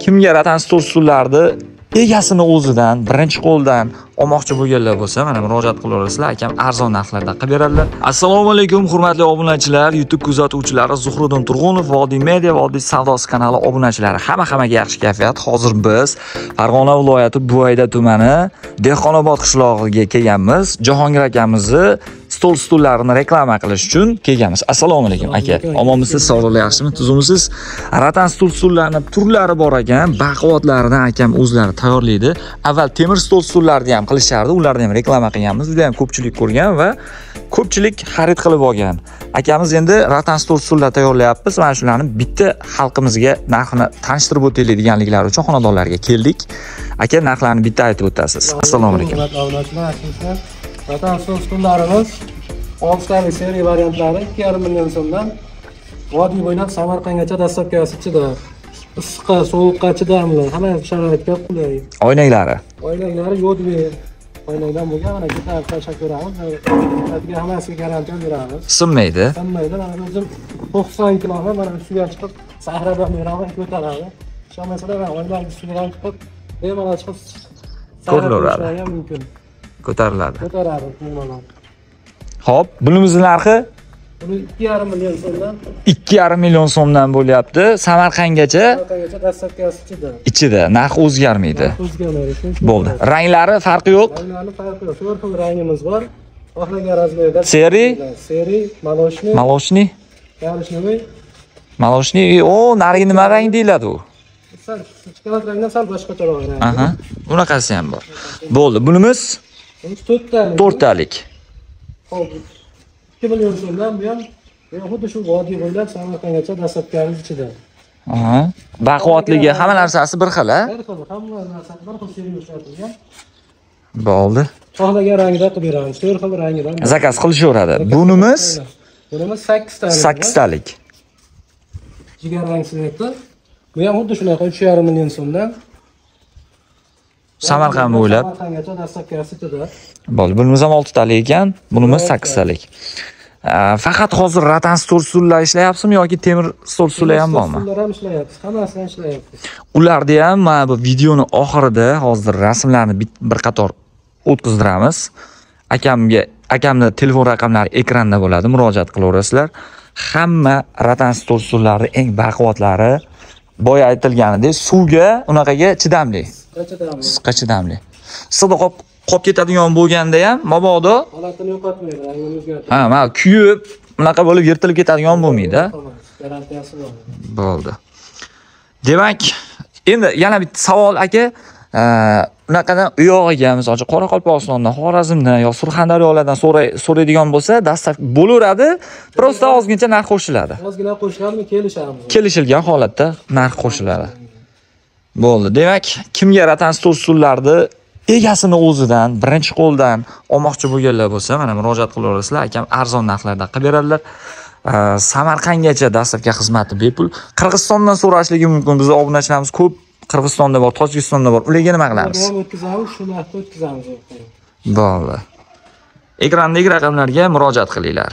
Kimga ratan stol stullarni egasini o'zidan birinchi qo'ldan olmoqchi bo'lganlar bo'lsa, mana murojaat qilaverasizlar, akam arzon narxlarda qilib beradilar. Assalomu alaykum hurmatli obunachilar, YouTube kuzatuvchilari, Zuhriddin Turg'unov, Vodiy Media, Vodiy savdosi kanali obunachilari. Hamma-hammaga yaxshi kayfiyat. Hozir biz Farg'ona viloyati Buvayda tumani Dehqonobod qishlog'iga kelganmiz. Jahongir akamizni stol stullarini reklama qilish uchun kelganmiz. Assalomu alaykum aka. Omonmisiz? Sog'liqlar yaxshimi? Tuzumisiz? Ratan stol stullarning turlari bor ekan, baquvvatlaridan akam o'zlari tayyorlaydi. Avval temir stol stullarni ham qilishardi, ularni ham reklama qilganmiz. Juda ham ko'pchilik ko'rgan va ko'pchilik xarid qilib olgan. Akamiz endi ratan stol stullar tayyorlayapmiz. Mana shularni bitta xalqimizga narxini tanishtirib o'taylik deganliklari uchun xonadonlarga keldik. Aka, narxlarni bitta aytib o'tasiz. Assalomu alaykum. Ratan stol stullarimiz 6 talik seriya variantlari 2,5 million so'mdan vodiy bo'ylab Samarqandgacha dastlabkasi ichida. Issiqqa, sovuqqa chidamli, hamma sharoitga qulay. Oynaklari. Oynaklari yodli oynakdan bo'lgan, mana gitar tashlab ko'ramiz. Ularga hammasiga garantiya beramiz. Sinmaydi. Sinmaydi. Mana o'zim 90 kiloni mana ustiga chiqib sahrab ham beraman, ko'taradi. Ishonmasalar mana oynak ustiga chiqib, bemalol chiqib ko'rilaveradi. Mumkin. Ko'tariladi. Ko'taradi bemalol. Xo'p, bunimizning narxi? Buni 2,5 million so'mdan. 2,5 million so'mdan bo'lyapti. Samarqandgacha. Samarqandgacha dastlabkasi ichida. Ichida narx o'zgarmaydi. O'zgarmaydi. Bo'ldi. Ranglari farqi yo'q. Ranglari farqi yo'q. 4 xil rangimiz bor. Xohlagan razmerda. Seri, seri, maloshni, maloshni, korishniy, maloshni. O, narigi nima rang deyiladi u? Sal shokolad rangdan sal boshqacharoq rang. Aha. Bunaqasi ham bor. Bo'ldi. Bunimiz 4talik. 4talik. Xo'p. 2 million so'mdan bu ham xuddi shu vodiy bo'ylab Samarqandgacha dastlabkamiz ichida. Aha. Baquvvatligi, hamma narsasi bir xil, a? Bir xil, hamma narsasi bir xil seriya ishlatilgan. Bo'ldi. Xohlagan rangda qilib beramiz. 4 xil rangidan. Zakaz qilishaveradi. Bunimiz 8 talik. 8 talik. Jigarrang svetda. Bu ham xuddi shunaqa 3,5 million so'mdan. Samarqand bo'ylab. Samarqandgacha dastlabkasi ichida. Bo'ldi. Bunimiz ham 6 talik ekan, bunimiz 8 talik. Faqat hozir ratan stol stullar ishlayapsizmi yoki temir stol stullar ham bormi? Stullar ham ishlayapmiz, hammasini ishlayapmiz. Ularni ham mana bu videoni oxirida hozir rasmlarni bir qator o'tkazdiramiz. Akamning telefon raqamlari ekranda bo'ladi, murojaat qilaverasizlar. Hamma ratan stol stullari eng baquvvatlari, boya aytilganidek suvga unaqaga chidamli. Issiqqa chidamli. Issiqda qolib ketadigan bo'lganda ham mabodo holatini yo'qotmaydi, rangini o'zgartiradi. Ha, mana kuyib, bunaqa bo'lib yirtilib ketadigan bo'lmaydi. Garantiyasi bor. Bo'ldi. Demak, endi yana bitta savol aka, unaqadan u yog'iga, misol uchun Qoraqalpog'istondan, Xorazmdan yo Surxondaryolardan so'raydigan bo'lsa, dastlab bo'laveradi, prosta ozgincha narx qo'shiladi. Ozgina qo'shiladimi, kelishamiz. Kelishilgan holatda narx qo'shiladi. Bo'ldi. Demak, kimga ratan stol stullarni egasini o'zidan birinchi qo'ldan olmoqchi bo'lganlar bo'lsa, mana murojaat qilaverasizlar, akam arzon narxlarda qilib beradilar. Samarqandgacha dastlabki xizmati bepul. Qirg'izistondan so'rashligi mumkin. Bizning obunachilarimiz ko'p Qirg'izistonda bor, Tojikistonda bor. Ularga nima qilamiz? Ularga ham o'tkazamiz, shu narxda o'tkazamiz. Bo'ldi. Ekrandagi raqamlarga murojaat qilinglar.